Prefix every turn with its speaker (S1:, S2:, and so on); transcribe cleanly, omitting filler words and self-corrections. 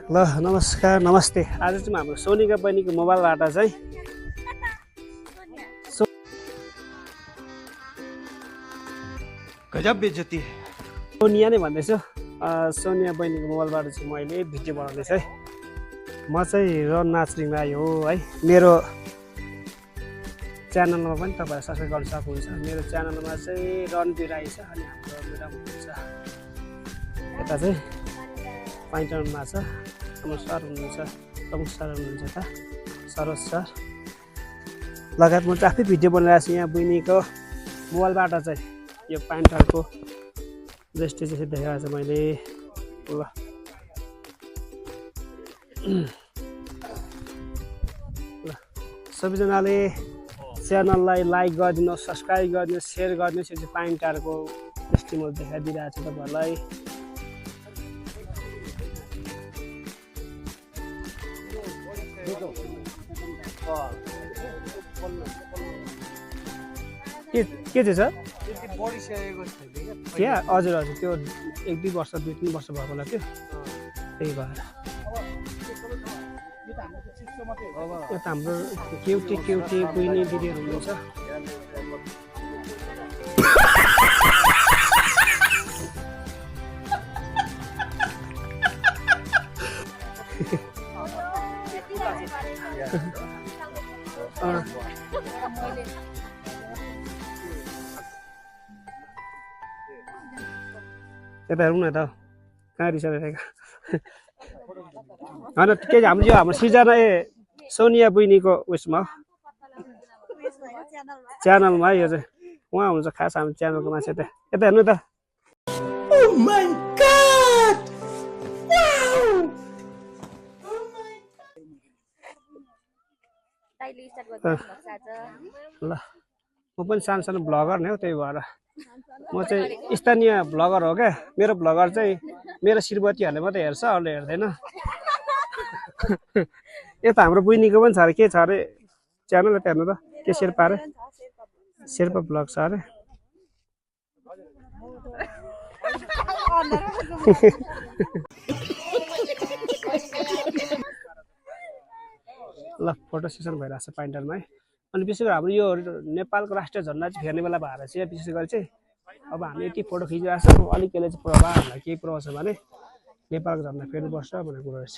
S1: ल नमस्कार नमस्ते। आज चाहिँ हाम्रो सोनिका बहिनीको मोबाइलबाट चाहिँ
S2: गजब बेइज्जती है।
S1: सोनिया नै भन्दैछु। सोनिया बहिनीको मोबाइलबाट चाहिँ मैले भिडियो बनाउँदैछु है। म चाहिँ रन नाचरिङमा आयो है। मेरो च्यानलमा पनि तपाईँहरू सब्सक्राइब गर्न सक्नुहुन्छ। मेरो च्यानलमा चाहिँ रणवीर राई छ अनि हाम्रो रणवीर हुनुहुन्छ। यता चाहिँ पाइन्टरमा छ हाम्रो सर हुनुहुन्छ, प्रमुख सर हुनुहुन्छ यता सरोज सर लगायत। म चाहिँ आफै भिडियो बनाइरहेको छु यहाँ बहिनीको मोबाइलबाट चाहिँ। यो प्यान्टहरूको दृष्टि चाहिँ देखाएको छ मैले। ल ल सबैजनाले च्यानललाई लाइक गरिदिनुहोस्, सब्सक्राइब गरिदिनुहोस्, सेयर गरिदिनुहोस्। यो चाहिँ प्यान्टहरूको दृष्टि म देखाइदिइरहेको छु तपाईँहरूलाई। के चाहिँ छ क्या? हजुर हजुर, त्यो 1-2 वर्ष 2-3 वर्ष भएको होला त्यो, त्यही भएर। यो त हाम्रो क्युटी क्युटी बहिनी दिदीहरू हुनुहुन्छ। यता हेरौँ न त कहाँ रिसाइरहेको होइन। के हाम्रो सिर्जना सोनिया बहिनीको उयसमा च्यानलमा है। यो चाहिँ उहाँ हुन्छ खास हाम्रो च्यानलको मान्छे। यता हेर्नु त। ल म पनि सानो सानो भ्लगर नै हो, त्यही भएर म चाहिँ स्थानीय भ्लगर हो क्या। मेरो भ्लगर चाहिँ मेरो श्रीमतीहरूले मात्रै हेर्छ, अरूले हेर्दैन। यता हाम्रो बहिनीको पनि छ अरे, के छ अरे च्यानल, यता हेर्नु त। के शेर्पा अरे, शेर्पा भ्लग छ अरे। ल फोटो सेसन भइरहेको छ पाइन्टरमा है। अनि विशेष गरी हाम्रो यो नेपालको राष्ट्रिय झन्डा चाहिँ फेर्ने बेला भएर चाहिँ विशेष गरी चाहिँ अब हामी यति फोटो खिचिरहेको छौँ। अलिक यसले चाहिँ प्रभाव केही प्रभाव छ भने नेपालको झन्डा फेर्नुपर्छ भन्ने कुरो रहेछ।